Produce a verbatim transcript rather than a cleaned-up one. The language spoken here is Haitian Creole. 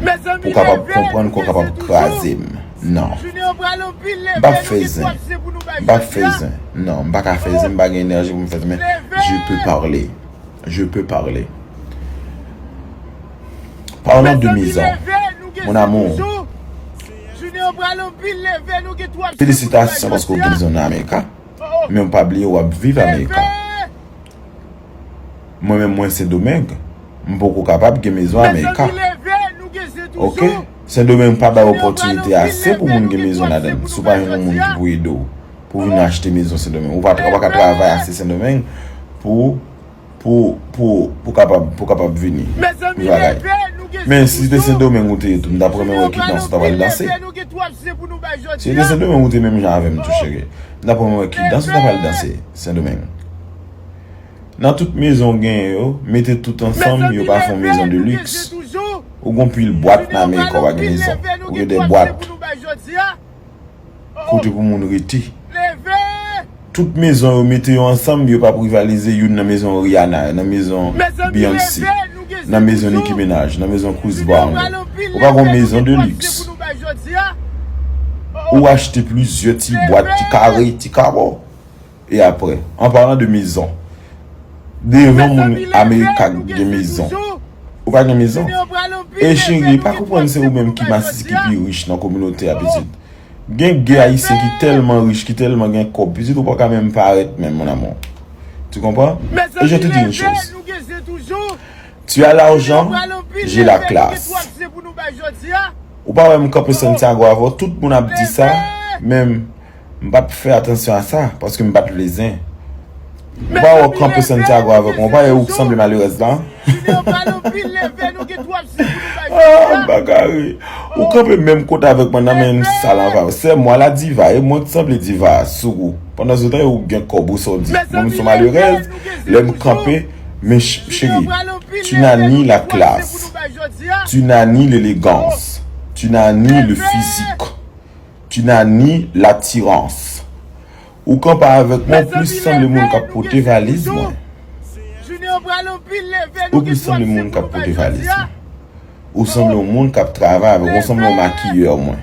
pou w kapab konprann, pou w kapab kraze m. Non. M p ap fè zen. M p ap fè zen. Non, m pa ka fè zen, m pa gen enèji pou m fè zen, men je peux parler. Je peux parler. Parlons de maison. Mon amour. Felisitasyon paske w gen mezon nan Amerika. Men w pa bliye w ap viv Amerika. Mwen menm mwen Sendomeng. M poko kapab gen mezon Amerika. Ok? Sendomeng pa bay opòtinite ase pou moun gen mezon ladan l. Si w pa jwenn yon moun ki pou ede w pou vin achte mezon Sendomeng. Ou pa, ou pa ka travay ase Sendomeng pou pou, pou, pou kapab, pou kapab vini. Bagay. Men si te Sendomeng ou te ye tou, m t ap renmen wè ki dans ou ta pral danse. Si te Sendomeng ou te menm jan avè m tou cheri, m t ap renmen wè ki dans ou ta pral danse Sendomeng. Nan tout mezon w genyen yo, mete tout ansanm, yo pa fè yon mezon de luxe. Ou gon pil bwat nan Amerika, ou pa gen mezon. Ou gen de bwat kote pou moun rete. Tout mezon yo mete yo ansanm, yo p ap rivalize youn nan mezon Rihanna, nan mezon Beyoncé, nan mezon Nicki Minaj, nan mezon Chris Brown. Ou pa gon mezon de luxe. Ou achte plizyè ti bwat, ti kare, ti kabo. E apre, an palan de mezon, devan moun Amerika k gen mezon, ou pa gen mezon. E cheri, pa konprann se ou menm ki masisi ki pi rich nan kominote a, pitit. Gen, gen ayisyen ki tèlman rich, ki tèlman gen kòb, pitit, ou pa ka menm parèt menm, mon amour. Tu comprends? Et je te dis une chose. Tu as l'argent, j'ai la classe. Ou pa wè m kanpe Santiago avè w, tout moun ap di sa, men m pa t fè atansyon a sa, paske m pa t vle zen. Ou pa wè w kanpe Santiago avèk mwen, ou pa wè ou k sanble malerèz la? Ah, m pa ka ri. Ou kanpe menm kote avèk mwen nan men sal anva. C'est moi la diva, e mwen k sanble diva sou ou. Pandan se tan, ou gen kòb ou sa w di. Mwen, m se yon malerèz, lè m kanpe, men ch-, cheri, tu n'as ni la classe, tu n'as ni l'élégance, tu n'as ni le physique, tu n'as ni l'attirance. Ou kanpe avèk mwen, ou plis sanble moun k ap pote valiz mwen. Ou plis sanble moun k ap pote valiz mwen. Ou sanble yon moun k ap travay avèk mwen, ou sanble yon makiyè mwen.